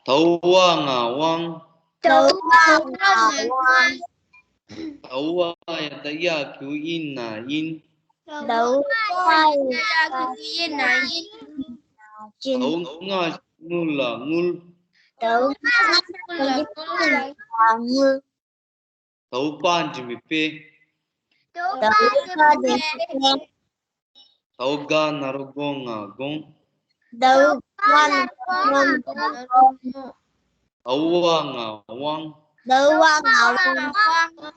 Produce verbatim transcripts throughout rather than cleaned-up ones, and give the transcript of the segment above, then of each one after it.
དའོ་བ་ང་དབང་། དའོ་བ་ང་དབང་། དའོ་བ་ཡ་ད་ཡ་གི་གུ་ཨིན་ན་ཨིན། དའོ་བ་ཡ་ད་ཡ་གི་གུ་ཨིན་ན་ཨིན། དའོ་ང་ཞབས་ཀྱུ་ངུ་ལ་ངུལ། དའོ་ང་ཞབས་ཀྱུ་ངུ་ལ་ངུལ། དའོ་པ་འགྲེང་བུ་པའི། དའོ་པ་འགྲེང་བུ་པའི། དའོ་ག་ན་རོ་དགོ་ང་དགོངས། དའོ་ག་ན་རོ་དགོ་ང་དགོངས། དའོ་བ་ང་དབང་། དའོ་བ་ང་དབང་།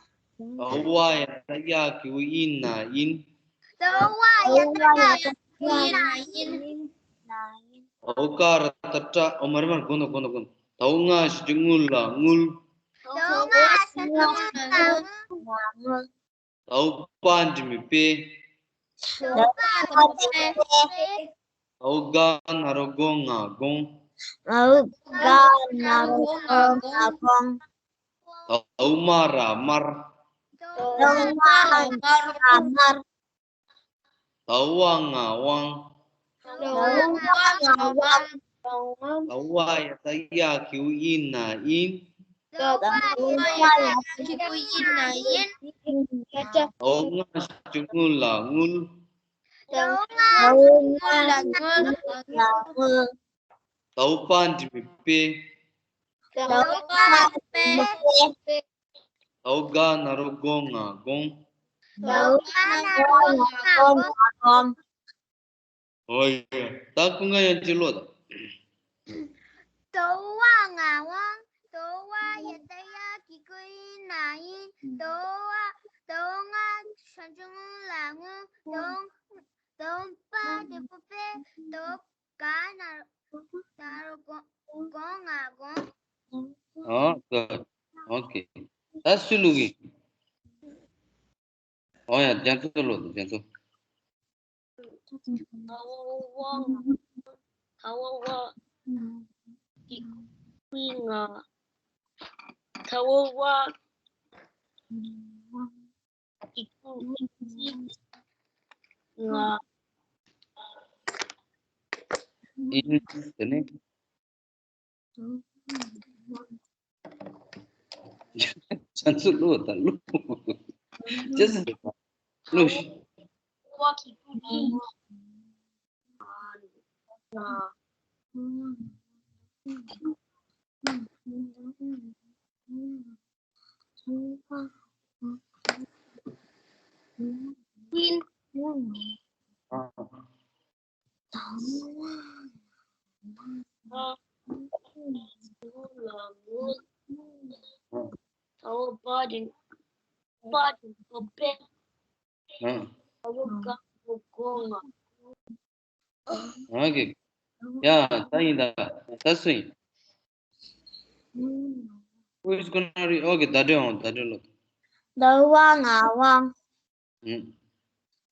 དའོ་བ་ཡ་ད་ཡ་གི་གུ་ཨིན་ན་ཨིན། དའོ་བ་ཡ་ད་ཡ་གི་གུ་ཨིན་ན་ཨིན། དའོ་ཀ་ར་ཏ་ཏྲ། ཨོ་མ་རེད་མ་རེད། དགོངས་དག་དགོངས་དག་དགོངས་དག་དའོ་ང་ཞབས་ཀྱུ་ངུ་ལ་ངུལ། དའོ་ང་ཞབས་ཀྱུ་ངུ་ལ་ངུལ། དའོ་པ་འགྲེང་བུ་པའི། དའོ་པ་འགྲེང་བུ་པའི། དའོ་ག་ན་རོ་དགོ་ང་དགོངས། དའོ་ག་ན་རོ་དགོ་ང་དགོངས། དའོ་མ་ར་དམར། དའོ་མ་ར་དམར། དའོ་བ་ང་དབང་། དའོ་བ་ང་དབང་། དའོ་བ་ཡ་ད་ཡ་གི་གུ་ཨིན་ན་ཨིན། དའོ་བ་ཡ་ད་ཡ་གི་གུ་ཨིན་ན་ཨིན། དའོ་ང་ཞབས་ཀྱུ་ངུ་ལ་ངུལ། དའོ་ང་ཞབས་ཀྱུ་ངུ་ལ་ངུལ། དའོ་པ་འགྲེང་བུ་པའི། དའོ་པ་འགྲེང་བུ་པའི། དའོ་ག་ན་རོ་དགོ་ང་དགོངས། དའོ་ག་ན་རོ་དགོ་ང་དགོངས། ཨོ་ཡ། ད་ཀུན་དགའ་ཡང་གཅིག་ཀློག་དང་། དའོ་བ་ང་དབང་། དའོ་བ་ཡ་ད་ཡ་གི་གུ་ཨིན་ན་ཨིན། དའོ་བ། དའོ་ང་ཞབས་ཀྱུ་ངུ་ལ་ངུལ། དའོ། དའོ་པ་འགྲེང་བུ་པའི། དའོ་ག་ན་རོ་དགོ་ང་དགོངས། ཨོ། གྷུཌ། ཨོ་ཀེ། ད་སུས་ཀློག་གི། ཨོ་ཡ། རྒྱ་མཚོ་ཀློག་དང་། རྒྱ་མཚོ། དའོ་བ། དའོ་བ་གི་གུ་ང་། དའོ་བ་གི་གུ་ང་ཨིན། དེ་ནས། ཅན་ཚུ་ལོ་དང་ལོ། ཅེས་ཟེར་ལོ། ཨོ་ཀེ། ཡ། ད་ཡིན་ད། ད་སུ་ཡིན། Who is gonna read? ཨོ་ཀེ། ཟླ་སྒྲོན་འོང་། ཟླ་སྒྲོན་ལོ། དའོ་བ་ང་དབང་། ཨུ།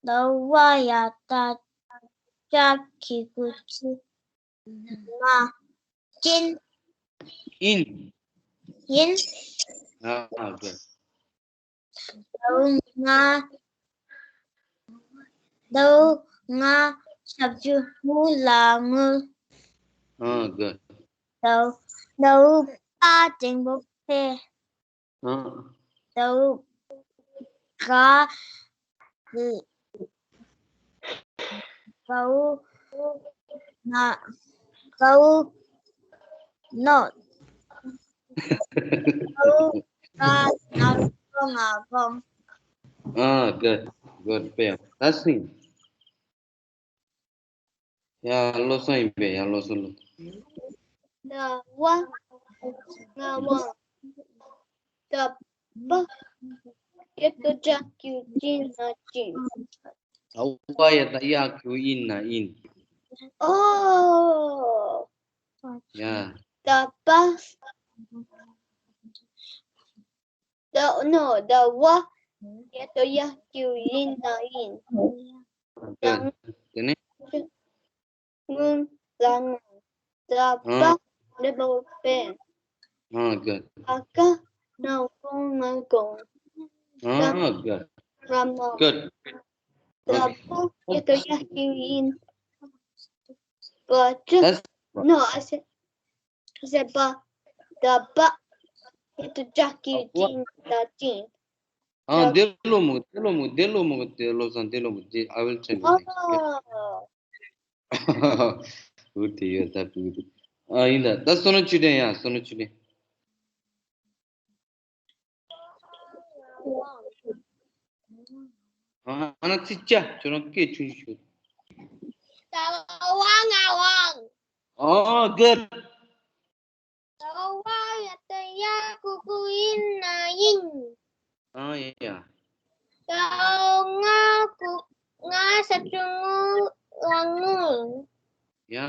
དའོ་བ་ཡ་ད་ཅ་གི་གུ་ཅི། ང་། ཅིན། ཨིན། ཨིན། ཨ་ཨ་གྷུཌ། དའོ་ང་། དའོ་ང་ཞབས་ཀྱུ་ངུ་ལ་ངུལ། ཨ་གྷུཌ། དའོ། དའོ་པ་འགྲེང་བུ་པའི། ཨ། དའོ་ག། དའོ་ན། དའོ་ན། དའོ་ག་ན་རོ་དགོ་ང་དགོངས། ཨ་གྷུཌ། གྷུཌ། དཔེ་ཡག་པོ། ད་སུ་ཡིན། ཡ། བློ་བཟང་ཡིན་པས། ཡ། བློ་བཟང་ལོ། དའོ་བ་ང་དབང་། དའོ་པ་ཡ་ད་ཡ་གི་གུ་ཅི་ན་ཅིན། དའོ་པ་ཡ་ད་ཡ་གི་གུ་ཨིན་ན་ཨིན། ཨོ། ཡ། དའོ་པ། དའོ། ནོ། དའོ་བ་ཡ་ད་ཡ་གི་གུ་ཨིན་ན་ཨིན། ཨ་གྷུཌ། དེ་ནས། ངུལ་ལ་ངུལ། དའོ་པ་འགྲེང་བུ་པའི། Ah, good. ཨ་ག་ན་གོང་ང་གོང་། Ah, good. ར་མ། Good. ད་བོ་ཡ་ད་ཡ་ཀྱི་ཡིན། བ་ཅི། That's No, I said, I said བ། ད་བ་ཡ་ད་ཅ་ཀྱི་ཅིན་ད་ཅིན། Ah, འདི་ལོ་མོ། འདི་ལོ་མོ། འདི་ལོ་མོ། འདི་བློ་བཟང་། འདི་ལོ་མོ། འདི་I will tell you. ཨོ། འུ་དེ་ཡོད་ད་བུ་དེ། ཨ་ཡིན་ད། ད་བསོད་ནམས་ཆོས་ལྡན། ཡ་བསོད་ནམས་ཆོས་ལྡན། ཨ་ན་ཚིག་ཅ་ཁྱོད་རང་སྐད་ཆུང་ཆུང་ཞུ། ད་བ་ང་བ། Oh, good. ད་བ་ཡ་ད་ཡ་གུ་གུ་ཡིན་ན་ཡིན། ཨ་ཡ། ད་ང་གུ་ང་ཞབས་ཀྱུ་ངུ་ལ་ངུ། ཡ།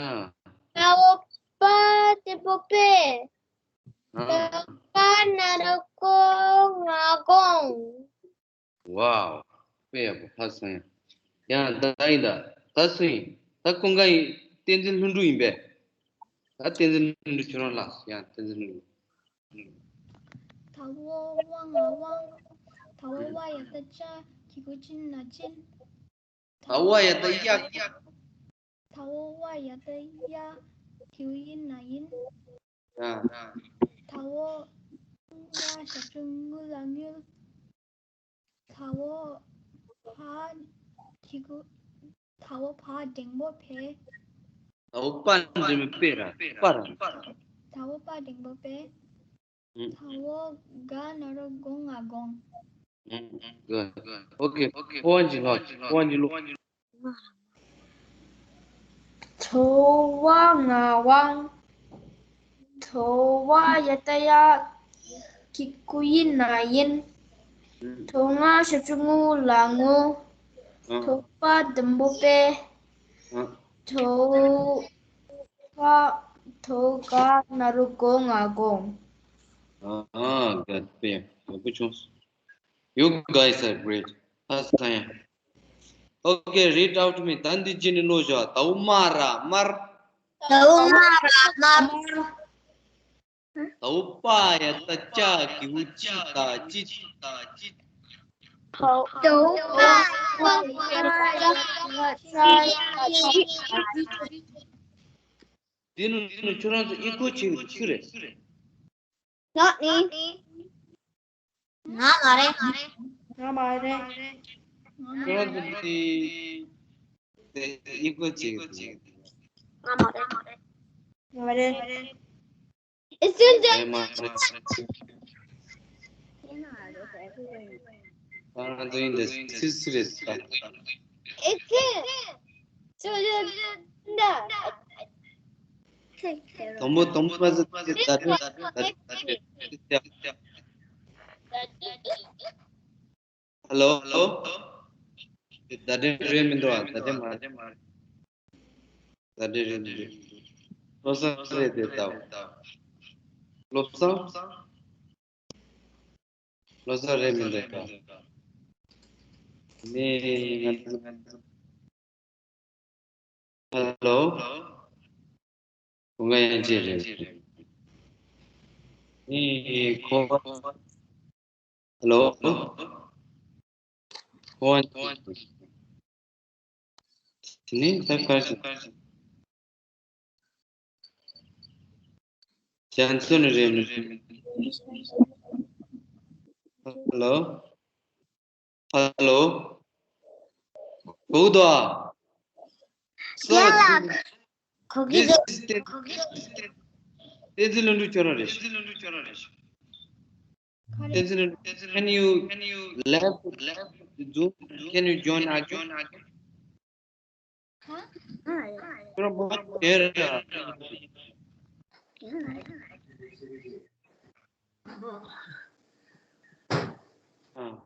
ད་བོ་པ་དེ་པོ་པེ། ཨ། ད་ག་ན་རོ་གོ་ང་གོང་། Wow. དཔེ་ཡག་པོ། ཧ་སང་ཡ། ཡ་ད་ཡིན་ད། ད་སུ་ཡིན། ད་ཀུན་དགའ་ཡིན། བསྟན་འཛིན་ལྷུན་གྲུབ་ཡིན་པས། ད་བསྟན་འཛིན་ལྷུན་གྲུབ་ཁྱོད་རང་ལ། ཡ་བསྟན་འཛིན་ལྷུན་གྲུབ། ད་བོ་བ་ང་བང་། ད་བོ་བ་ཡ་ད་ཅ་གི་གུ་ཅིན་ན་ཅིན། ད་བོ་ཡ་ད་ཡ། ད་བོ་བ་ཡ་ད་ཡ་གི་གུ་ཡིན་ན་ཡིན། ཡ། ད་བོ་ང་ཞབས་ཀྱུ་ངུ་ལ་ངུལ། ད་བོ་བ་གི་གུ། ད་བོ་བ་འགྲེང་བུ་བེ། ད་བོ་པ་འགྲེང་བུ་པེ་ར། པ་ར། ད་བོ་པ་འགྲེང་བུ་པེ། ཨུ། ད་བོ་ག་ན་རོ་གོ་ང་གོང་། ཨུ། Good. Okay. ཕོ་བ་འཇིགས་ལོག་ཕོ་བ་འཇིགས་ལོག་ད་བ་ང་བང་། ད་བོ་ཡ་ད་ཡ་གི་གུ་ཡིན་ན་ཡིན། ད་བོ་ང་ཞབས་ཀྱུ་ངུ་ལ་ངུ། ཨ། ད་བོ་པ་འགྲེང་བུ་པེ། ཨ། ད་བོ་བ། ད་བོ་ག་ན་རོ་གོ་ང་གོང་། ཨ། Good. དཔེ་ཡག་པོ་བྱུང་། You guys are great. ཧ་སང་ཡ། Okay, read out to me. ད་འདི་ཅི་ནི་ཀློག་བཞག་ད་བོ་མ་ར་མར། ད་བོ་མ་ར་མར། ད་བོ་པ་ཡ་ད་ཅ་གི་གུ་ཅི་ད་ཅི། ད་བོ་པ་ཡ་ད་ཅ་གི་གུ་ཅི་ད་ཅི། འདི་ནི་ཁྱོད་རང་ཚོ་ཨི་ཀོ་བྱེད་ཀྱི་འདུག་སུ་རེད། ང་ནི། ང་མ་རེད། ང་མ་རེད། ཁྱོད་རང་ཚོ་འདི་དེ་ཨི་ཀོ་བྱེད་ཀྱི་འདུག་ང་མ་རེད། ང་མ་རེད། It's still there. ཨེ་མ་རེད། ཁྱོད་རང་ཚོ་ཡིན་འདི་སུ་སུ་རེད་ད། It can't. So the དང་པོ་དང་པོ་པ་ས་ད་དེ་ད་དེ་ད་དེ། Hello. ད་དེ་རེད་མི་འདུག་ཨ། ད་དེ་མ་རེད། ད་དེ་རེད་མི་འདུག་བློ་བཟང་རེད་དེ་ད། བློ་བཟང་། བློ་བཟང་རེད་མི་འདུག་ད། ནི་ང་ཚོ། Hello. ཁོང་ཡང་ཅི་རེད། ཨེ་ཁོ། Hello. ཁོང་ཡང་ཅི་རེད། དེ་ནས་ད་ག་རེ་བྱེད། རྒྱ་མཚོ་ནས་རེད་མི་རེད། Hello. Hello. གོ་གི་འདུག་ཨ། རྒན་ལགས། གོ་གི་འདུག་བསྟན་འཛིན་ལྷུན་གྲུབ་ཁྱོད་རང་རེད། བསྟན་འཛིན་ལྷུན་གྲུབ། Can you left Zoom? Can you join again? ཁྱོད་རང་མ་དེར། ཨ།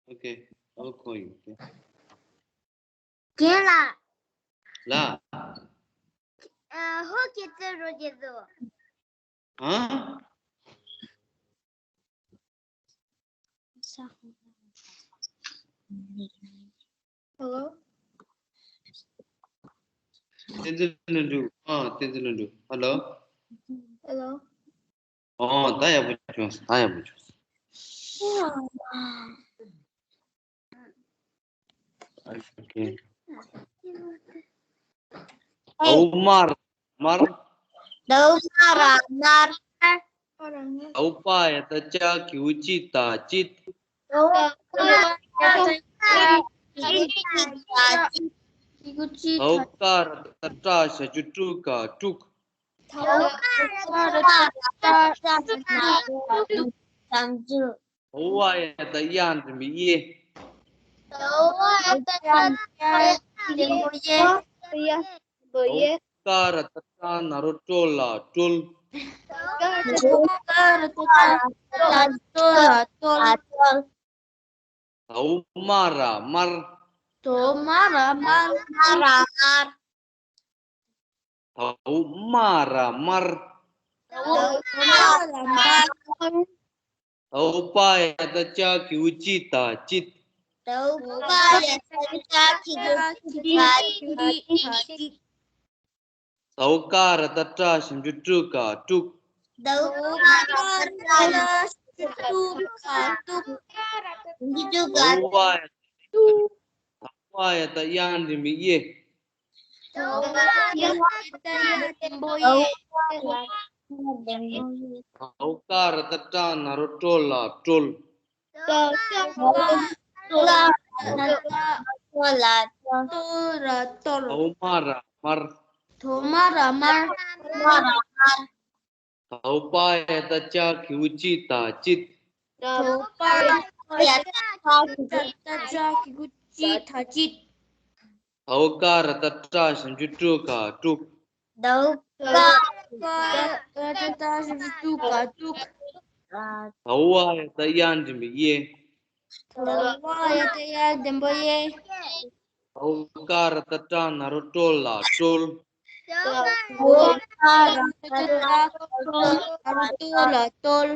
Okay. I will call you. Okay. རྒན་ལགས། ལགས། ཨ། ཧོ་ཁྱེད་ཚོ་རོ་རྒྱལ་དུ། ཨ། Hello. བསྟན་འཛིན་ལྷུན་གྲུབ། ཨ། བསྟན་འཛིན་ལྷུན་གྲུབ། Hello. Hello. ཨོ། ད་ཡག་པོ་བྱུང་སོང་། ད་ཡག་པོ་བྱུང་སོང་། ཨོ་ཁེ། ཨོ་མར་མར། ཨོ་མར་མར། ཨོ་པ་ཡ་ད་ཅ་གི་གུ་ཅི་ད་ཅིད། ཨོ་པ་ཡ་ད་ཅ་གི་གུ་ཅི་ད་ཅིད། ཨོ་ཀ་ར་ད་ཏྲ་ཞབས་ཀྱུ་ཀྲུ་ག་ཀྲུག། ཨོ་ཀ་ར་ད་ཏྲ་ཞབས་ཀྱུ་ཀྲུ་ག་ཀྲུག། ཨོ་བ་ཡ་ད་ཡ་འགྲེང་བུ་ཡེ། ཨོ་བ་ཡ་ད་ཡ་འགྲེང་བུ་ཡེ། ཨོ་ཀ་ར་ད་ཏྲ་ན་རོ་ཀྲོ་ལ་ཀྲོལ། ཨོ་ཀ་ར་ད་ཏྲ་ན་རོ་ཀྲོ་ལ་ཀྲོལ། ཨོ་མ་ར་མར། ཨོ་མ་ར་མར། ཨོ་མ་ར་མར། ཨོ་མ་ར་མར། ཨོ་མ་ར་མར། ཨོ་པ་ཡ་ད་ཅ་གི་གུ་ཅི་ད་ཅིད། ཨོ་པ་ཡ་ད་ཅ་གི་གུ་ཅི་ད་ཅིད། ཨོ་ཀ་ར་ད་ཏྲ་ཞབས་ཀྱུ་ཀྲུ་ག་ཀྲུག། ཨོ་ཀ་ར་ད་ཏྲ་ཞབས་ཀྱུ་ཀྲུ་ག་ཀྲུག། ཞབས་ཀྱུ་ཀྲུ་ག་ཨོ་བ་ཡ་ད་ཡ་འགྲེང་བུ་ཡེ། ཨོ་བ་ཡ་ད་ཡ་འགྲེང་བུ་ཡེ། ཨོ་ཀ་ར་ད་ཏྲ་ན་རོ་ཀྲོ་ལ་ཀྲོལ། ཨོ་ཀ་ར་ད་ཏྲ་ན་རོ་ཀྲོ་ལ་ཀྲོལ། ཨོ་མ་ར་མར། ཨོ་མ་ར་མར། ཨོ་པ་ཡ་ད་ཅ་གི་གུ་ཅི་ད་ཅིད། ཨོ་པ་ཡ་ད་ཅ་གི་གུ་ཅི་ད་ཅིད། ཨོ་ཀ་ར་ད་ཏྲ་ཞབས་ཀྱུ་ཀྲུ་ག་ཀྲུག། ཨོ་ཀ་ར་ད་ཏྲ་ཞབས་ཀྱུ་ཀྲུ་ག་ཀྲུག། ཨོ་བ་ཡ་ད་ཡ་འགྲེང་བུ་ཡེ། ཨོ་བ་ཡ་ད་ཡ་འགྲེང་བུ་ཡེ། ཨོ་ཀ་ར་ད་ཏྲ་ན་རོ་ཀྲོ་ལ་ཀྲོལ། ཨོ་ཀ་ར་ད་ཏྲ་ན་རོ་ཀྲོ་ལ་ཀྲོལ།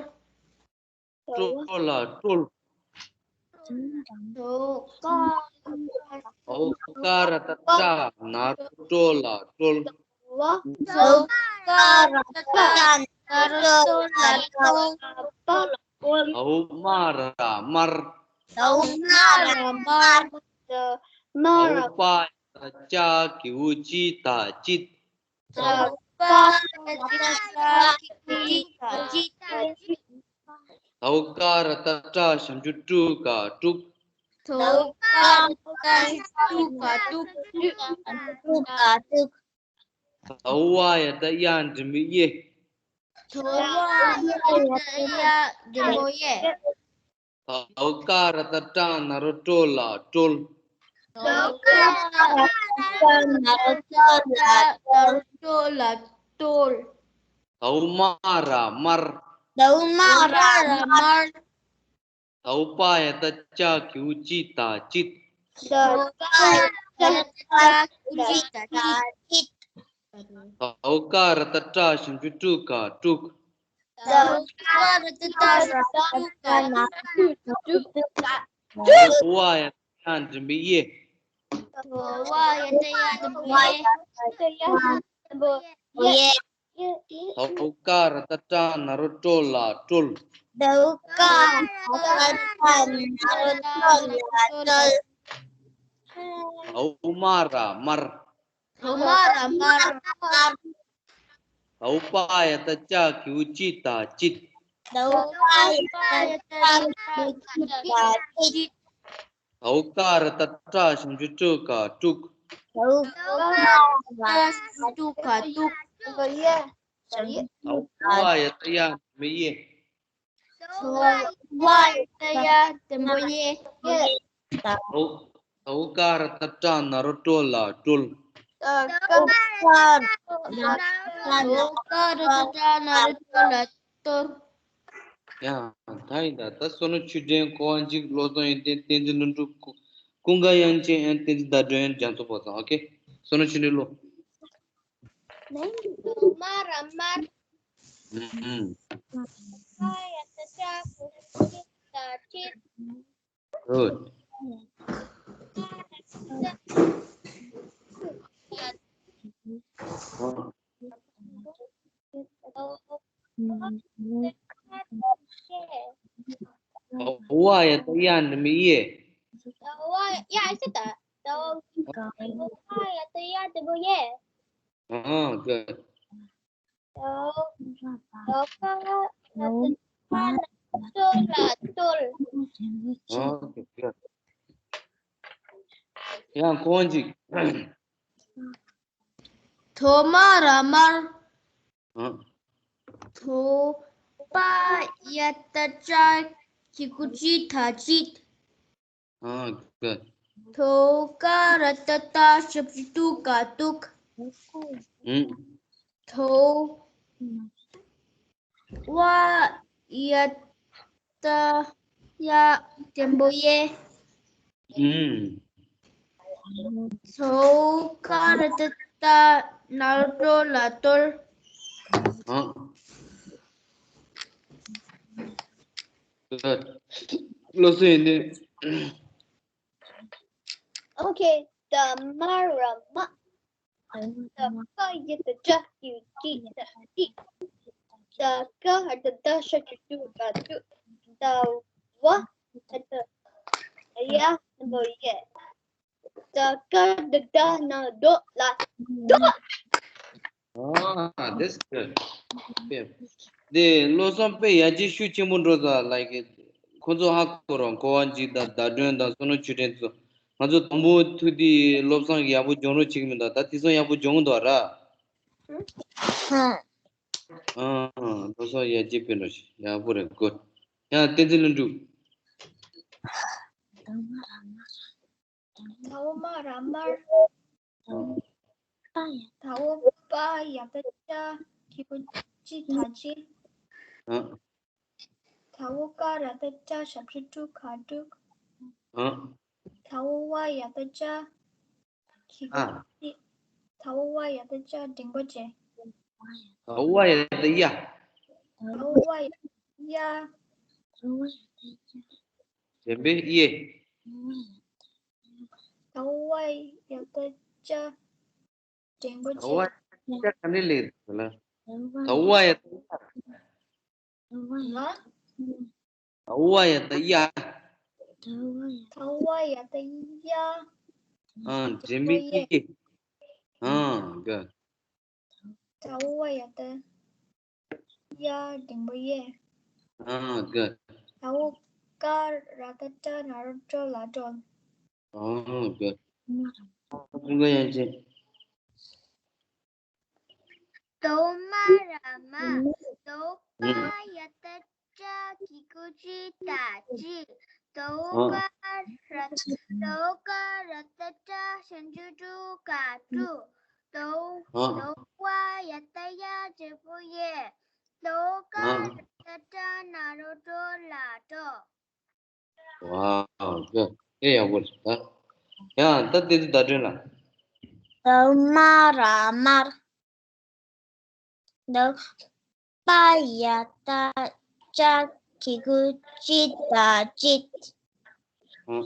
ཀྲོ་ལ་ཀྲོལ། ཨོ་ཀ་ར་ད་ཏྲ་ན་རོ་ཀྲོ་ལ་ཀྲོལ། ཨོ་ཀ་ར་ད་ཏྲ་ན་རོ་ཀྲོ་ལ་ཀྲོལ། ཨོ་མ་ར་མར། ཨོ་མ་ར་མར། ཨོ་པ་ཡ་ད་ཅ་གི་གུ་ཅི་ད་ཅིད། ཨོ་པ་ཡ་ད་ཅ་གི་གུ་ཅི་ད་ཅིད། ཨོ་ཀ་ར་ད་ཏྲ་ཞབས་ཀྱུ་ཀྲུ་ག་ཀྲུག། ཨོ་ཀ་ར་ད་ཏྲ་ཞབས་ཀྱུ་ཀྲུ་ག་ཀྲུག། ཨོ་བ་ཡ་ད་ཡ་འགྲེང་བུ་ཡེ། ཨོ་བ་ཡ་ད་ཡ་འགྲེང་བུ་ཡེ། ཨོ་ཀ་ར་ད་ཏྲ་ན་རོ་ཀྲོ་ལ་ཀྲོལ། ཨོ་ཀ་ར་ད་ཏྲ་ན་རོ་ཀྲོ་ལ་ཀྲོལ། ཨོ་མ་ར་མར། ཨོ་མ་ར་མར། ཨོ་པ་ཡ་ད་ཅ་གི་གུ་ཅི་ད་ཅིད། ཨོ་པ་ཡ་ད་ཅ་གི་གུ་ཅི་ད་ཅིད། ཨོ་ཀ་ར་ད་ཏྲ་ཞབས་ཀྱུ་ཀྲུ་ག་ཀྲུག། ཨོ་ཀ་ར་ད་ཏྲ་ཞབས་ཀྱུ་ཀྲུ་ག་ཀྲུག། ཨོ་བ་ཡ་ད་ཡ་འགྲེང་བུ་ཡེ། ཨོ་བ་ཡ་ད་ཡ་འགྲེང་བུ་ཡེ། ཨོ་ཀ་ར་ད་ཏྲ་ན་རོ་ཀྲོ་ལ་ཀྲོལ། ཨོ་ཀ་ར་ད་ཏྲ་ན་རོ་ཀྲོ་ལ་ཀྲོལ། ཨོ་མ་ར་མར། ཨོ་མ་ར་མར། ཨོ་པ་ཡ་ད་ཅ་གི་གུ་ཅི་ད་ཅིད། ཨོ་པ་ཡ་ད་ཅ་གི་གུ་ཅི་ད་ཅིད། ཨོ་ཀ་ར་ད་ཏྲ་ཞབས་ཀྱུ་ཀྲུ་ག་ཀྲུག། ཨོ་ཀ་ར་ད་ཏྲ་ཞབས་ཀྱུ་ཀྲུ་ག་ཀྲུག། ཨོ་བ་ཡ་ད་ཡ་འགྲེང་བུ་ཡེ། ཨོ་བ་ཡ་ད་ཡ་འགྲེང་བུ་ཡེ། ཨོ་ཨོ་ཀ་ར་ད་ཏྲ་ན་རོ་ཀྲོ་ལ་ཀྲོལ། ཨོ་ཀ་ར་ད་ཏྲ་ན་རོ་ཀྲོ་ལ་ཀྲོལ། ཡ། ད་ཡིན་ད། ད་བསོད་ནམས་ཆོས་སྒྲོན། གོ་བ་གཅིག་བློ་བཟང་ཡོན་ཏན། བསྟན་འཛིན་ལྷུན་གྲུབ། ཀུན་དགའ་དབྱངས་ཅན། ཨེ་བསྟན་འཛིན་ཟླ་སྒྲོན། རྒྱ་མཚོ་བ་ཚང་། ཨོ་ཁེ། བསོད་ནམས་ཆོས་སྒྲོན་ལོ། མ་ར་མར། ཨུམ། ཨ་ཡ་ད་ཅ་གི་གུ་ཅི་ད་ཅིད། Good. ཡ་ཡ་ཏི་ཡ་འགྲེང་བུ་ཡེ། ད་ཝ་ཡ་ཏི་ཡ་འགྲེང་བུ་ཡེ། ད་ཝ་ཡ་ཏི་ཡ་འགྲེང་བུ་ཡེ། ཨ་ག་ད་ད་ཀ་ན་ཏོ་ལ་ཏོལ། ཨ་ག་ཡང་ཁོང་ཅིག་ཐོ་མ་ར་མར། ཨ། ཐོ་པ་ཡ་ཏ་ཅ་གི་གུ་ཅི་ད་ཅིད། ཨ་ག་ཐོ་ཀ་ར་ཏ་ཏ་ཞབས་ཀྱུ་ཏུ་ག་ཏུག་ཨུམ། ཐོ་ཝ་ཡ་ཏ་ཡ་འགྲེང་བུ་ཡེ། ཨུམ། ཐོ་ཀ་ར་ཏ་ཏ་ན་རོ་ཏོ་ལ་ཏོལ། ཨ། བློ་སེང་ཡིན་ཏེ། ཨོ་ཁེ། ད་མ་ར་མ། ད་ཀ་ཡ་ཏ་ཅ་གི་གུ་ཅི་ད་ཅིད། ད་ཀ་ཧ་ཏ་ད་ཞབས་ཀྱུ་ཏུ་ག་ཏུག་ད་ཝ་ཧ་ཏ་ཡ་འགྲེང་བུ་ཡེ། ད་ཀ་ད་ད་ན་རོ་ཏོ་ལ་ཏོལ། ཨ། That's good. Okay. དེ་བློ་བཟང་དཔེ་ཡར་རྒྱས་ཤུགས་ཆེན་པོ་འགྲོ་ས་ལ་ཡི་གེ། ཁོ་ཚོ་ཧ་གོ་རོགས། གོ་བ་འཇིག་དང་བརྡ་སྒྲོན་དང་བསོད་ནམས་ཆོས་སྒྲོན་ཚོ། ང་ཚོ་དང་པོ་ཐུག་དུས་བློ་བཟང་གིས་ཡག་པོ་སྦྱོང་རོགས་བྱེད་ཀྱི་མི་འདུག་ད་དེང་སང་ཡག་པོ་སྦྱོང་གི་འདུག་ར། ཧུམ། ཨ། བློ་བཟང་ཡར་རྒྱས་དཔེ་འགྲོ་ཞིག་ཡག་པོ་རེད། Good. ཡང་བསྟན་འཛིན་ལྷུན་གྲུབ། ད་འོ་མ་ར་མར། ད་འོ་པ་ཡ་ཏ་ཅ་གི་གུ་ཅི་ད་ཅིད། ཨ། ད་འོ་ཀ་ར་ཏ་ཅ་ཞབས་ཀྱུ་ཏུ་ག་ཏུག་ཨ། ད་འོ་ཝ་ཡ་ཏ་ཅ་གི་གུ་ཅི། ད་འོ་ཝ་ཡ་ཏ་ཅ་འགྲེང་བུ་ཅན། ད་འོ་ཝ་ཡ་ཏ་ཡ། ད་འོ་ཝ་ཡ་ཏ་ཡ། འགྲེང་བུ་ཡེ། ད་འོ་ཝ་ཡ་ཏ་ཅ་འགྲེང་བུ་ཅན། ད་འོ་ཝ་ཡ་ཏ་ཅ་ག་ནས་ལེགས་ལ། ད་འོ་ཝ་ཡ་ཏ་ཡ། ད་འོ་ཝ་ཡ་ཏ་ཡ། ད་འོ་ཝ་ཡ་ཏ་ཡ། ཨ། འགྲེང་བུ་ཡེ། ཨ་ག་ད་འོ་ཝ་ཡ་ཏ་ཡ་འགྲེང་བུ་ཡེ། ཨ་ག་ད་འོ་ཀ་ར་ཏ་ཏ་ན་རོ་ཏོ་ལ་ཏོལ། ཨ་ག་ཀུན་དགའ་དབྱངས་ཅན། ད་འོ་མ་ར་མར། ད་འོ་པ་ཡ་ཏ་ཅ་གི་གུ་ཅི་ད་ཅིད། ད་འོ་ཀ་ར་ད་འོ་ཀ་ར་ཏ་ཏ་ཞབས་ཀྱུ་ཏུ་ག་ཏུག་ད་འོ་ད་འོ་ཝ་ཡ་ཏ་ཡ་འགྲེང་བུ་ཡེ། ད་འོ་ཀ་ར་ཏ་ཏ་ན་རོ་ཏོ་ལ་ཏོལ། Wow, good. དེ་ཡག་པོ་རེད་ད། ཡང་ད་དེ་ཚོ་བརྡ་སྒྲོན་ལ། ད་འོ་མ་ར་མར། ད་འོ་པ་ཡ་ཏ་ཅ་གི་གུ་ཅི་ད་ཅིད། ཨ།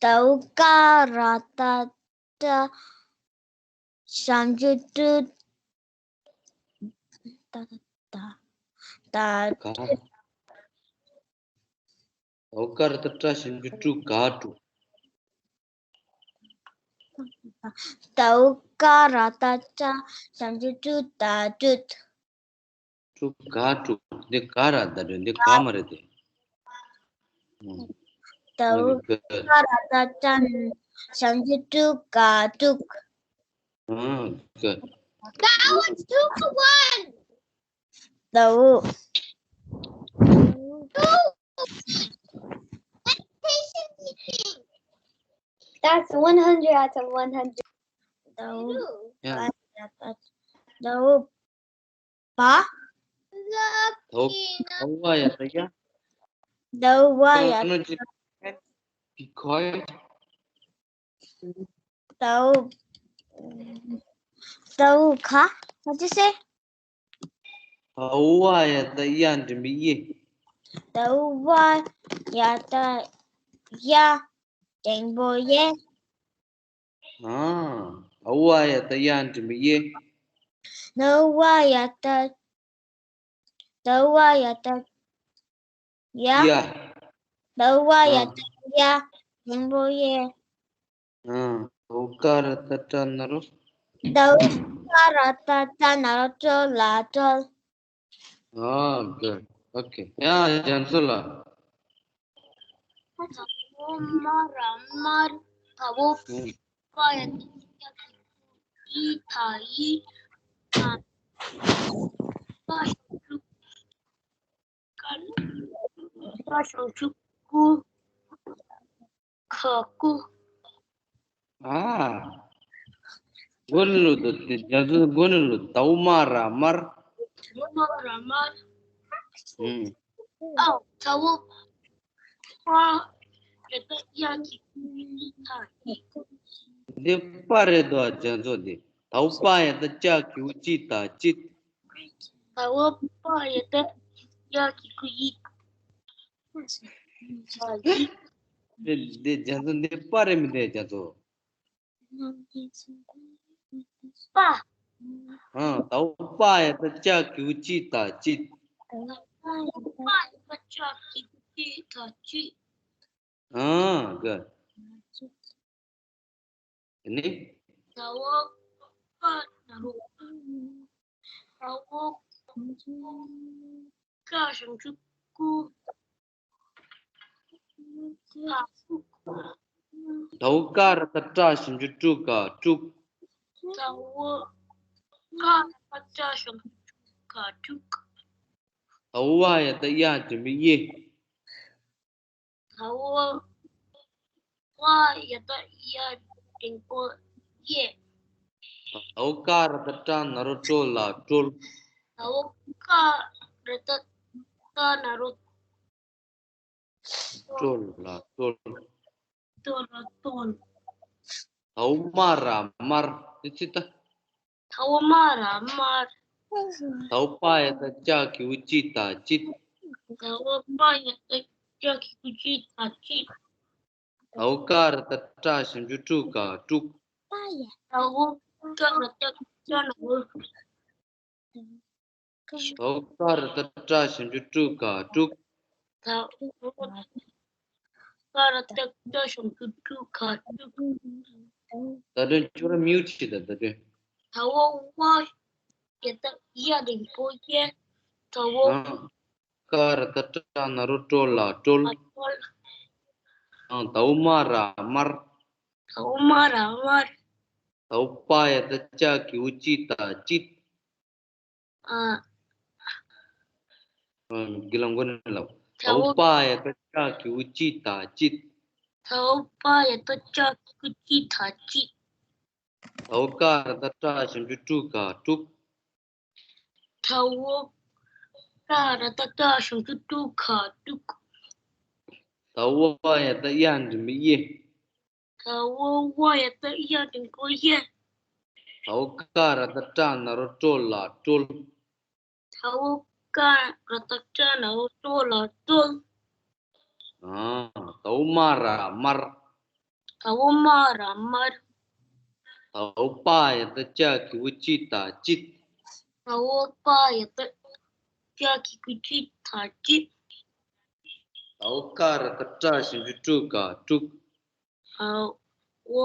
ད་འོ་ཀ་ར་ཏ་ཏ་ཞབས་ཀྱུ་ཏུ་ད་ད་ད་ད། ག་འོ་ཀ་ར་ཏ་ཏྲ་ཞབས་ཀྱུ་ཏྲུ་ག་ཏྲུ། ད་འོ་ཀ་ར་ཏ་ཏྲ་ཞབས་ཀྱུ་ཏྲུ་ད་ཏྲུད། ཏྲུ་ག་ཏྲུ། འདི་ག་ར་བརྡ་སྒྲོན། འདི་ག་མ་རེད་དེ། ད་འོ་ཀ་ར་ཏ་ཏྲ་ཞབས་ཀྱུ་ཏྲུ་ག་ཏྲུག་ཨ་ག That was two to one. ད་འོ། That's one hundred out of one hundred. ད་འོ། ཡ། ད་འོ། པ། ད་འོ། ད་འོ་ཝ་ཡ་ཏ་ཡ། ད་འོ་ཝ་ཡ་ཏ། Be quiet. ད་འོ། ད་འོ་ག What you say? ད་འོ་ཝ་ཡ་ཏ་ཡ་འགྲེང་བུ་ཡེ། ད་འོ་ཝ་ཡ་ཏ་ཡ་འགྲེང་བུ་ཡེ། ཨ། ད་འོ་ཝ་ཡ་ཏ་ཡ་འགྲེང་བུ་ཡེ། ད་འོ་ཝ་ཡ་ཏ་ ད་བ་ཡ་བཏགས་ཡ། ཡ། ད་བ་ཡ་ཨ། བཏགས་ཡ། འགྲེང་བུ་གཡས། ཨ། ད་ག་ར་བཏགས་གྲ་ན་རོ། ད་ག་ར་བཏགས་གྲ་ན་རོ་གྲོ་ལ་གྲོལ། ཨ། Good. Okay. ཡ། རྒྱ་མཚོ་ལགས། ད་བོ་མ་ར་མར། ད་བོ་ཨུ། པ་ཡ་བཏགས་ཡ་གི་གུ་ཡི་ད་ཡིད། ད་ག་ཞབས་ཀྱུ་ག་ག་ཞབས་ཀྱུ་གུ། ག་གུ། ཨ། མགོ་ནས་ལོ་དོ་དེ་རྒྱ་མཚོ་མགོ་ནས་ལོ། ད་བོ་མ་ར་མར། ད་བོ་མ་ར་མར། ཨུ། ཨ། ད་བོ་པ་ཡ་བཏགས་ཡ་གི་གུ་ཡི་ད་ཡིད། འདི་པ་རེད་དོ་རྒྱ་མཚོ་འདི། ད་བོ་པ་ཡ་བཏགས་པ་གི་གུ་པའི་ད་པའི། ད་བོ་པ་ཡ་བཏགས་ཡ་གི་གུ་ཡི་ད་ཡིད། འདི་འདི་རྒྱ་མཚོ་འདི་པ་རེད་མི་འདུག་རྒྱ་མཚོ། པ། ཨ། ད་བོ་པ་ཡ་བཏགས་པ་གི་གུ་པའི་ད་པའི། པ་ཡ་བཏགས་པ་གི་གུ་པའི་ད་པའི། ཨ། Good. དེ་ནས། ད་བོ་ག་ན་རོ། ད་བོ་ག་ཞབས་ཀྱུ་གུ། ག་གུ། ད་བོ་ག་ར་བཏགས་གྲ་ཞབས་ཀྱུ་གྲུ་ག་གྲུག། ད་བོ་ག་ར་བཏགས་གྲ་ཞབས་ཀྱུ་གྲུ་ག་གྲུག། ད་བོ་བ་ཡ་བཏགས་ཡ་འགྲེང་བུ་གཡས། ད་བོ་བ་ཡ་བཏགས་ཡ་འགྲེང་བུ་གཡས། ད་བོ་ག་ར་བཏགས་གྲ་ན་རོ་གྲོ་ལ་གྲོལ། ད་བོ་ག་ར་བཏགས་གྲ་ན་རོ་གྲོ་ལ་གྲོལ། གྲོ་ལ་གྲོལ། ད་བོ་མ་ར་མར། དེ་ཅི་ད། ད་བོ་མ་ར་མར། ད་བོ་པ་ཡ་བཏགས་པ་གི་གུ་པའི་ད་པའི། ད་བོ་པ་ཡ་བཏགས་པ་གི་གུ་པའི་ད་པའི། ད་བོ་ག་ར་བཏགས་གྲ་ཞབས་ཀྱུ་གྲུ་ག་གྲུག། ད་བོ་ག་ར་བཏགས་གྲ་ན་རོ། ད་བོ་ག་ར་བཏགས་གྲ་ཞབས་ཀྱུ་གྲུ་ག་གྲུག། ད་བོ་ག་ར་བཏགས་གྲ་ཞབས་ཀྱུ་གྲུ་ག་གྲུག། ད་དོན་ཁྱོད་རང་མིའུ་ཁྲིད་ད་ད་དོན། ད་བོ་བ་ཡ་བཏགས་ཡ་འགྲེང་བུ་ཡ། ད་བོ། ཨ། ག་ར་བཏགས་གྲ་ན་རོ་གྲོ་ལ་གྲོལ། གྲོལ། ཨ། ད་བོ་མ་ར་མར། ད་བོ་མ་ར་མར། ད་བོ་པ་ཡ་བཏགས་པ་གི་གུ་པའི་ད་པའི། ཨ། ཨ། གི་ལ་མགོ་ནས་ལབ། ད་བོ་པ་ཡ་བཏགས་པ་གི་གུ་པའི་ད་པའི། ད་བོ་པ་ཡ་བཏགས་པ་གི་གུ་པའི་ད་པའི། ད་བོ་ག་ར་བཏགས་གྲ་ཞབས་ཀྱུ་གྲུ་ག་གྲུག། ད་བོ་ག་ར་བཏགས་གྲ་ཞབས་ཀྱུ་གྲུ་ག་གྲུག། ད་བོ་བ་ཡ་བཏགས་ཡ་འགྲེང་བུ་ཡ། ད་བོ་བ་ཡ་བཏགས་ཡ་འགྲེང་བུ་ཡ། ད་བོ་ག་ར་བཏགས་གྲ་ན་རོ་གྲོ་ལ་གྲོལ། ད་བོ་ག་ར་བཏགས་གྲ་ན་རོ་གྲོ་ལ་གྲོལ། ཨ། ད་བོ་མ་ར་མར། ད་བོ་མ་ར་མར། ད་བོ་པ་ཡ་བཏགས་པ་གི་གུ་པའི་ད་པའི། ད་བོ་པ་ཡ་བཏགས་པ་གི་གུ་པའི་ད་པའི། ད་བོ་ག་ར་བཏགས་གྲ་ཞབས་ཀྱུ་གྲུ་ག་གྲུག། ད་བོ་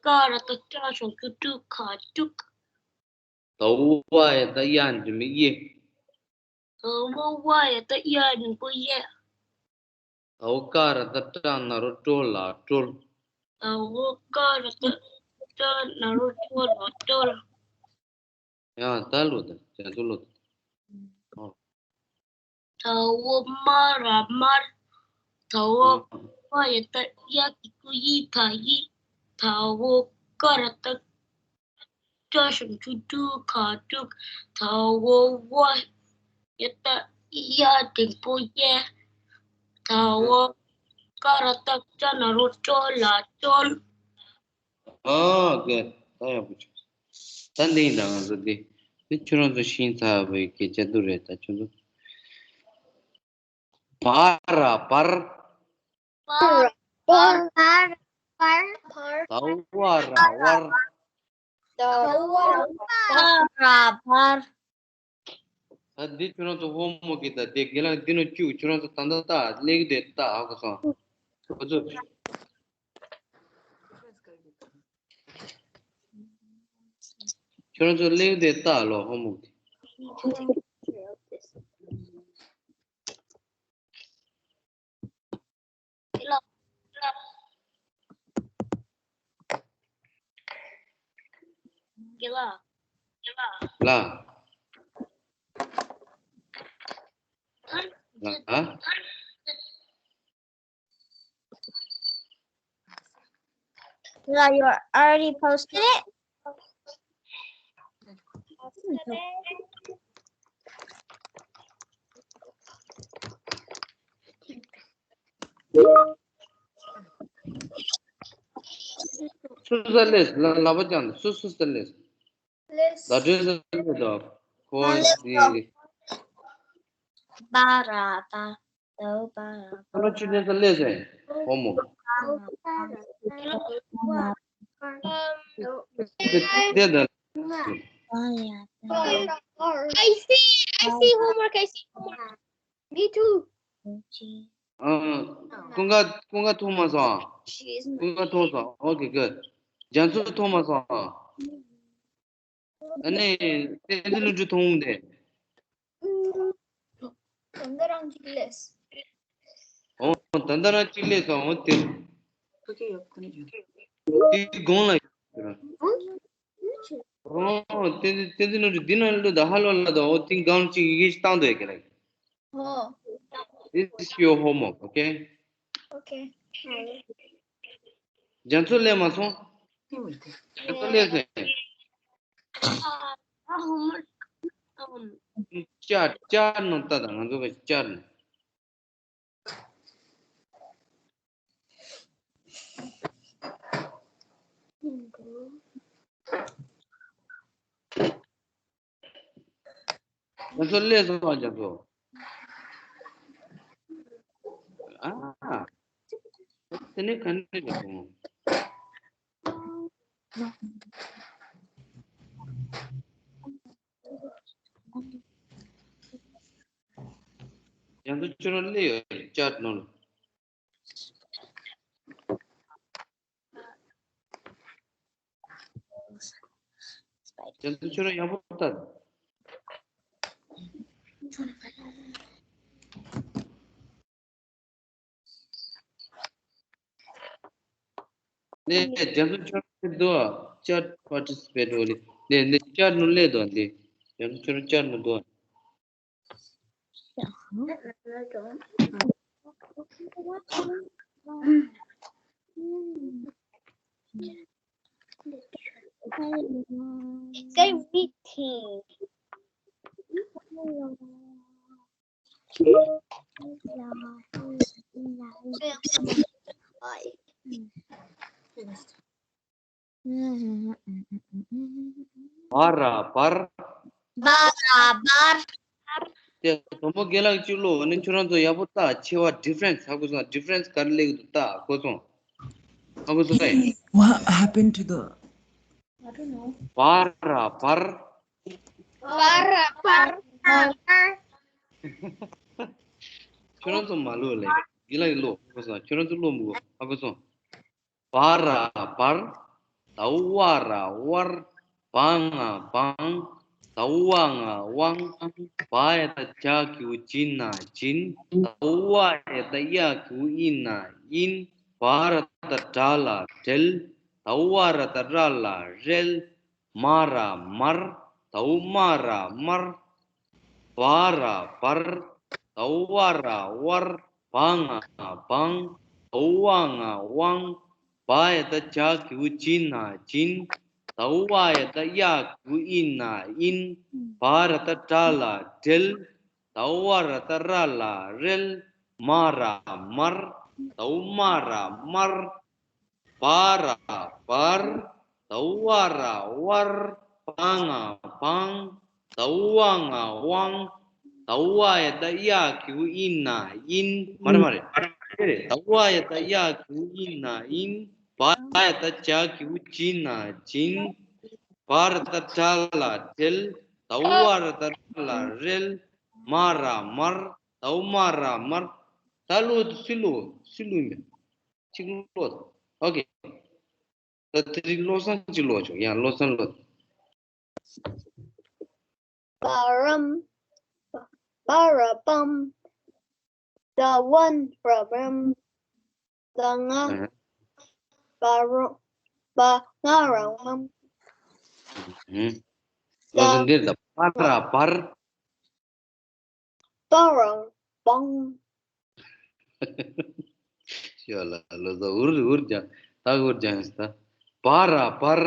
ག་ར་བཏགས་གྲ་ཞབས་ཀྱུ་གྲུ་ག་གྲུག། ད་བོ་བ་ཡ་བཏགས་ཡ་འགྲེང་བུ་ཡ། ད་བོ་བ་ཡ་བཏགས་ཡ་འགྲེང་བུ་ཡ། ད་བོ་ག་ར་བཏགས་གྲ་ན་རོ་གྲོ་ལ་གྲོལ། ད་བོ་ག་ར་བཏགས་གྲ་ན་རོ་གྲོ་ལ་གྲོལ། ཡང་ད་ལོ་ད་རྒྱ་མཚོ་ལོ་ད། ཨོ། ད་བོ་མ་ར་མར། ད་བོ་ཨ། བ་ཡ་བཏགས་ཡ་གི་གུ་ཡའི་ད་ཡིད། ད་བོ་ག་ར་བཏགས་གྲ་ཞབས་ཀྱུ་གྲུ་ག་གྲུག། ད་བོ་བ་ཡ་བཏགས་ཡ་འགྲེང་བུ་ཡ། ད་བོ་ག་ར་བཏགས་གྲ་ན་རོ་གྲོ་ལ་གྲོལ། ཨ། ག་ད་ཡག་པོ་བྱུང་། ད་འདི་ཡིན་ད་ང་ཚོ་འདི། འདི་ཁྱོད་རང་ཚོ་ཤེས་ཚར་བའི་སྐད་ཆ་འདུག་རེད་ད་ཁྱོད་ཚོ། བ་ར་བར། བར། བར། བར། ད་བོ་བ་ར་བར། ད་བོ་བ་ར་བར། ད་འདི་ཁྱོད་རང་ཚོ་ཧོ་མོ་གི་ད་དེ་དགེ་ལགས་འདི་ནང་བཅུག་ཁྱོད་རང་ཚོ་ད་ལྟ་ལྟ་ཀླད་ཀོར་དེ་ལྟ་ཧ་གོ་སོང་། ཁོ་ཚོ། ཁྱོད་རང་ཚོ་ཀླད་ཀོར་དེ་ལྟ་ལོ་ཧོ་མོ་གི། ལ། ལ། ལ། You already posted it? སུ་ས་ལེས་ལ་ལ་བ་ཅང་སུ་སུ་ས་ལེས། ལེས། ད་དྲོད་ས་ལེས་དོ། ཁོ་ཨ་ལེས། སི། བ་ར་བ། དོ་བ་ར་བ། ཁོ་ལ་ཆུ་ལེས་ས་ལེས་ཨེ། ཧོ་མོ། དེ་དེ་ད། I see, I see homework, I see homework. Me too. ཨ། ཀུན་དགའ་ཀུན་དགའ་མཐོང་མ་སོང་། ཀུན་དགའ་མཐོང་སོང་། Okay, good. རྒྱ་མཚོ་མཐོང་མ་སོང་། ཨ་ནི་བསྟན་འཛིན་ལྷུན་གྲུབ་མཐོང་འདི། ད་ལྟ་རང་གཅིག་ལས། ཨོ། ད་ལྟ་རང་གཅིག་ལས་སོང་། ཨོ་དེ། དེ་དགོངས་ལ་ཡོད། ཨོ། བསྟན་འཛིན་བསྟན་འཛིན་ལྷུན་གྲུབ་འདི་ན་ལོས་ད་ཧ་ལོ་ལ་ད། ཨོ་དེ་སྒང་གཅིག་ཡི་གེ་ཞིག་བཏང་འདུག་ཡ་གི་ལ། ཨོ། This is your homework, okay? Okay. རྒྱ་མཚོ་སླེབས་མ་སོང་། རྒྱ་མཚོ་སླེབས་སོང་། ཨ། ཨ། ཧོ་མ། ཨ། ཅར་ཅར་ནང་ལྟ་དང་། ང་ཚོ་གི་ཅར་ནང་། རྒྱ་མཚོ་སླེབས་སོང་། རྒྱ་མཚོ། ཨ། དེ་ནས་ག་ནས་རེད་སོང་། རྒྱ་མཚོ་ཁྱོད་རང་སླེབས་ཡོད། ཅར་ནང་ལ། རྒྱ་མཚོ་ཁྱོད་རང་ཡག་པོ་ལྟ། ནས་རྒྱ་མཚོ་ཁྱོད་རང་འདུག་ཨ། Chat participate ཨོ་ལེ། ནས་ནས་ཅར་ནང་སླེབས་འདུག་ཨ། འདི་རྒྱ་མཚོ་ཁྱོད་རང་ཅར་ནང་འདུག་ཨ། Say meeting. བ་ར་བར། བ་ར་བར། དེ་དང་པོ་རྒན་ལགས་གཅིག་ཀློག་ནས་ཁྱོད་རང་ཚོ་ཡག་པོ་ལྟ། ཆེ་བ་difference ཧ་གོ་སོང་། Difference ག་རེ་སླེབས་འདུག་ལྟ་གོ་སོང་། ཧ་གོ་སོང་ཨེ། What happened to the I don't know. བ་ར་བར། བ་ར་བར། ཁྱོད་རང་ཚོ་མ་ཀློག་ལེ། རྒན་ལགས་ཀྱིས་ཀློག་ཧ་གོ་སོང་། ཁྱོད་རང་ཚོ་ཀློག་མི་དགོས། ཧ་གོ་སོང་། བ་ར་བར། ད་བ་ར་བར། བ་ང་བང་། ད་བ་ང་དབང་། བ་ཡ་ད་བྱ་གི་གུ་བྱི་ན་བྱིན། ད་བ་ཡ་ད་ཡ་གི་གུ་ཡི་ན་ཡིན། བ་ར་ད་བྲ་ལ་བྲལ། ད་བ་ར་ད་ར་ལ་རལ། མ་ར་མར། ད་མ་ར་མར། བ་ར་བར། ད་བ་ར་བར། བ་ང་བང་། ད་བ་ང་དབང་། བ་ཡ་ད་བྱ་གི་གུ་བྱི་ན་བྱིན། ད་བ་ཡ་ད་ཡ་གི་གུ་ཡི་ན་ཡིན། བ་ར་ད་བྲ་ལ་བྲལ། ད་བ་ར་ད་ར་ལ་རལ། མ་ར་མར། ད་མ་ར་མར། བ་ར་བར། ད་བ་ར་བར། བ་ང་བང་། ད་བ་ང་དབང་། ད་བ་ཡ་ད་ཡ་གི་གུ་ཡི་ན་ཡིན། མ་རེད་མ་རེད། དེ་རེད། ད་བ་ཡ་ད་ཡ་གི་གུ་ཡི་ན་ཡིན། བ་ཡ་ད་བྱ་གི་གུ་བྱི་ན་བྱིན། བ་ར་ད་བྲ་ལ་བྲལ། དའུ་བ་ར་ཏ་ར་ལ་རེལ། མ་ར་མར། དའུ་མ་ར་མར། ད་ལོ་སུ་ལོ་སུ་ལོ་མེད། གཅིག་ལོ། ཨོ་ཀེ། ད་དེ་རིང་བློ་བཟང་གཅིག་ལོ་ཆོག་ཡང་བློ་བཟང་ལོ། པ་རམ། པ་ར་པམ། ད་ཝན་ར་རམ། ད་ང་། ཨ། པ་རོ། པ་ང་ར་ཝམ། ཨུ། བློ་བཟང་འདིར་ད་པ་ར་པར། པ་ར་པང་། ཤོ་ལ་ལོ་ཟ་འུར་འུར་ཀྱང་ད་འུར་ཀྱང་ད། པ་ར་པར།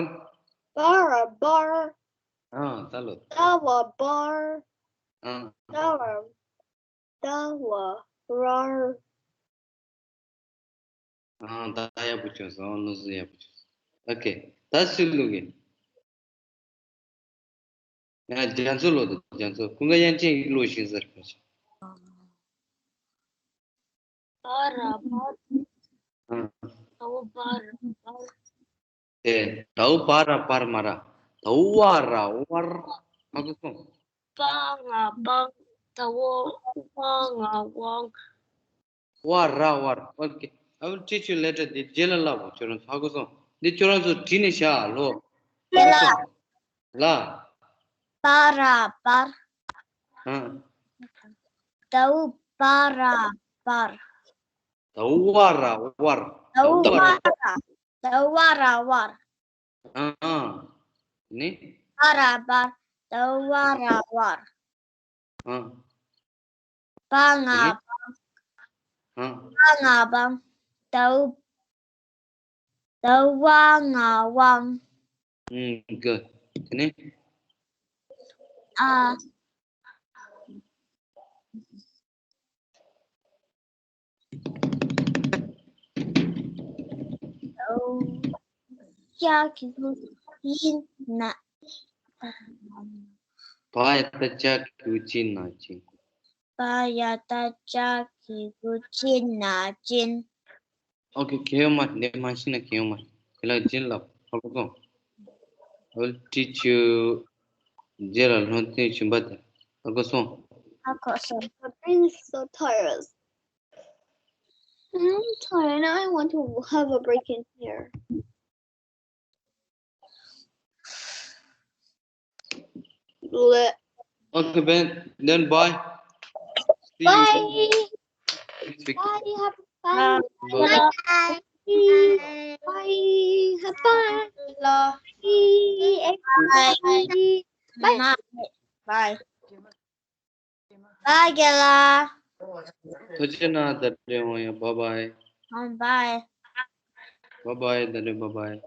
པ་ར་པར། ཨ་ད་ལོ། ད་བ་པར། ཨ། ད་བ། ད་བ་རར། ཨ་ད་ཡག་པོ་བྱུང་སོང་། ལོ་ཟ་ཡག་པོ་བྱུང་སོང་། ཨོ་ཀེ། ད་སུ་ལོ་གི། ཡང་རྒྱ་མཚོ་ལོ་དང་རྒྱ་མཚོ་ཀུན་དགའ་དབྱངས་ཅན་གྱི་ལོ་ཤིང་ཟེར་ཁ་ཆེ། པ་ར་པར། ཨ། དའུ་པ་ར་པར། དེ་དའུ་པ་ར་པར་མ་ར། དའུ་བ་ར་བར། ཧ་གོ་སོང་། པ་ང་པང་། དའུ་བ་ང་ཝང་། བ་ར་བར། ཨོ་ཀེ། I will teach you later. འདི་རྗེས་ལ་བསླབ་པ། ཁྱོད་རང་ཚོ་ཧ་གོ་སོང་། འདི་ཁྱོད་རང་ཚོ་བྲིས་ནས་བཞག་ལོ། ཡ་ལ། ལ། པ་ར་པར། ཨ། དའུ་པ་ར་པར། དའུ་བ་ར་བར། དའུ་བ་ར། དའུ་བ་ར་བར། ཨ། ནི། པ་ར་པར། དའུ་བ་ར་བར། ཨ། པ་ང་པང་། ཨ། པ་ང་པང་། དའུ། དའུ་བ་ང་ཝང་། ཨུམ། ག་དེ་ནས། ཨ། ཅག་གི་གུ་ཅི་ན། པ་ཡ་ཏ་ཅག་གི་གུ་ཅི་ན་ཅི། པ་ཡ་ཏ་ཅག་གི་གུ་ཅི་ན་ཅིན། ཨོ་ཀེ། གལ་ཡོད་མ་རེད། འདི་མ་ཤེས་ན་གལ་ཡོད་མ་རེད། དེ་ལ་རྗེས་ལ་ཧ་གོ་སོང་། I will teach you. རྗེས་ལ་སློབ་ཚན་གཞན་པ་དེ་ཧ་གོ་སོང་། ཧ་གོ་སོང་། My brain is so tired. I'm tired. I want to have a break in here. Bleh. Okay, Ben. Then bye. See you. Bye. Next week. Bye. Have fun. Bye. Bye. Bye. Have fun. Bye. Bye. Bye. Bye. Bye, རྒན་ལགས། ཐུགས་རྗེ་གནང་། ད་རེས་འོང་ཡ། Bye bye. Bye bye. Bye bye. ད་རེས་bye bye.